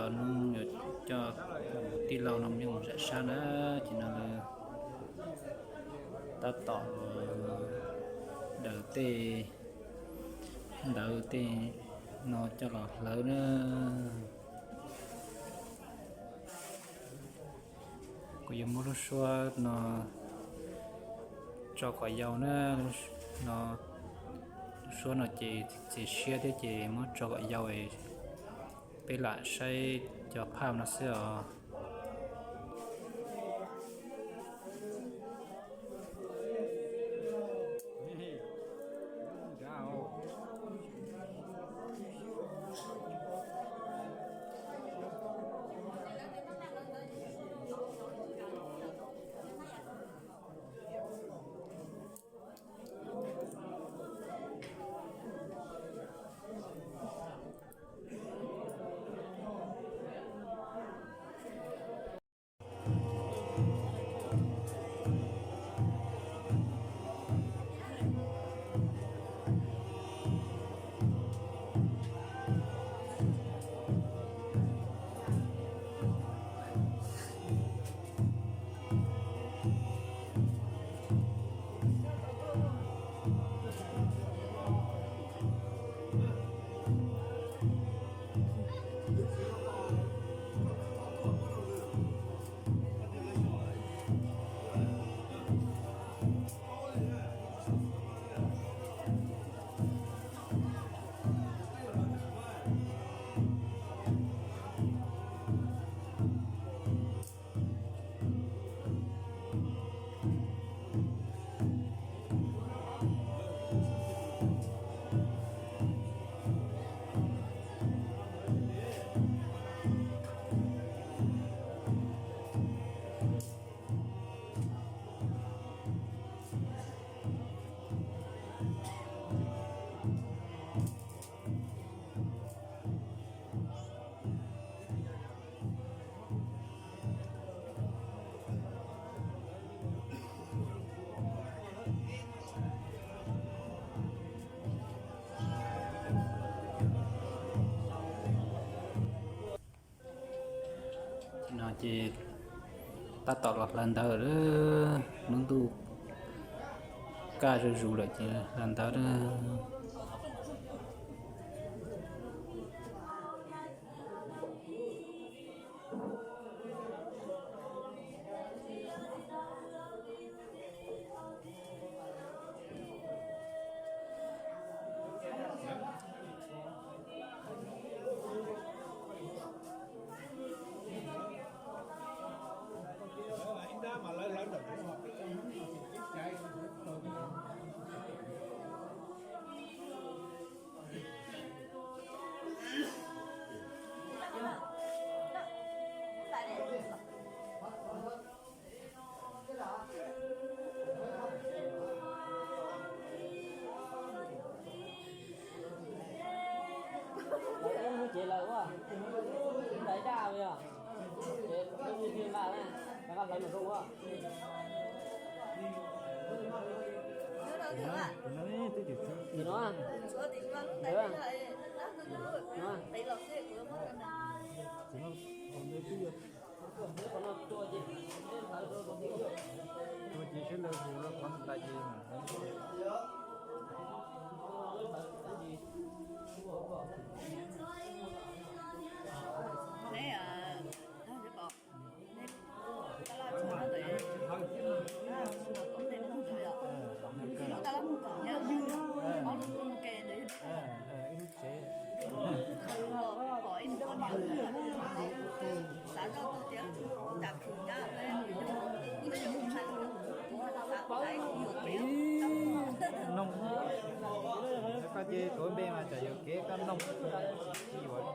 Hnub yuav coj tij laug no mus zam sab na, ces no tab tom daws tej ntawv tej no coj los hlawv na. Kuv yuav muab lub suab no tso kom yau na, no, lub suab no ces txias siab thiab ces muab tso kom yau, peb lam saib cov phaj no xwb os. No ces tab tom los hlawv ntawv lawm, lub ntuj kaj zuj zus lawm ces hlawv ntawv lawm. Ib hnub ces lawm ua, ib ntais daj yog, ces ib nws npaj na, rov qab hlawv mus zoo ua. No, no. Tus ces sib law hu rau qhov tas ces Noog, koj ces tuav npe mas tsam yuam kev koj noog, tsis yuam.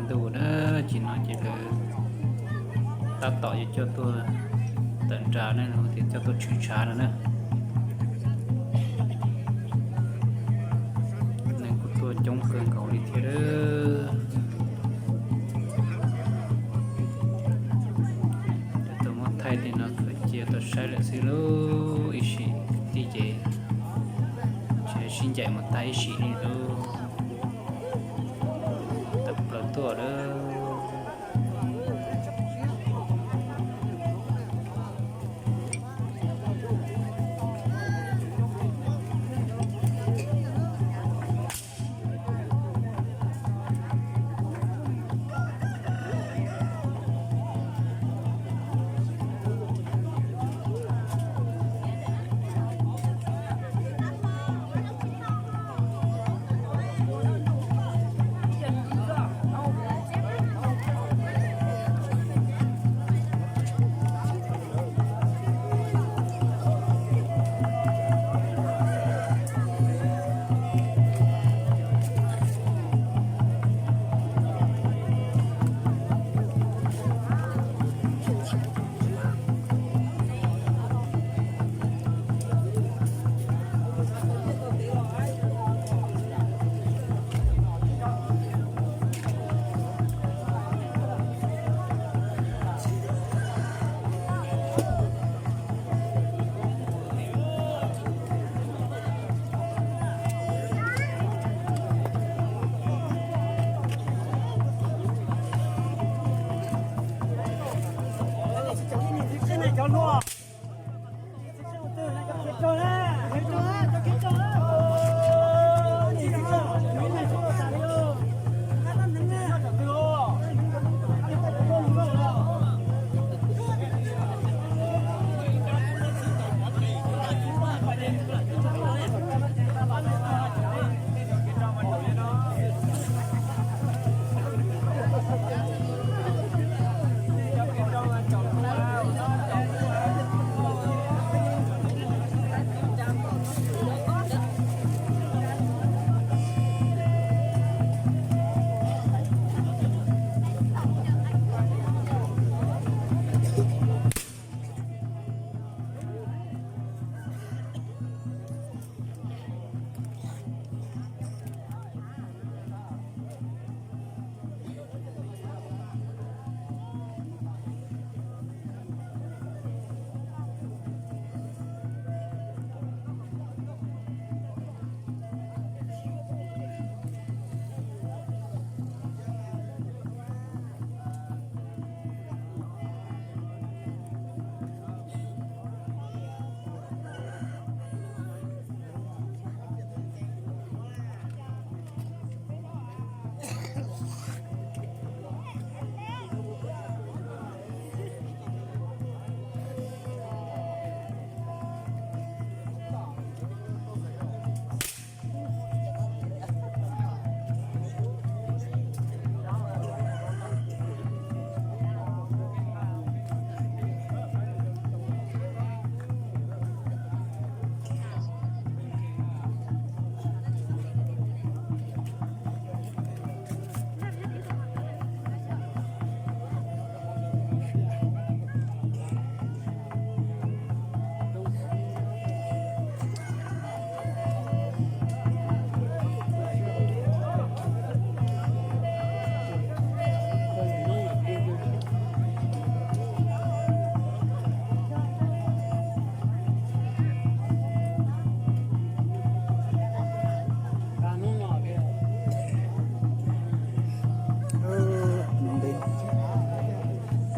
Ntuj na, ces no ces lawv tab tom yuav coj tuaj tawm nras na, los tias coj tuaj tshwm tshav no na. Neeg kuj tuaj coob kawg nkaus li thiab. Tau muab thaij li no kawm cia tau saib lawm xwb lauj. Ib sim tij ces tsis sib ncaim mus tag ib sim li lauj. Tawm plaws tuaj lawm.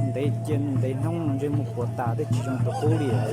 Ntev cia ntev hnub no ntsej muag puas tas twb tsis zoo tus qub li os.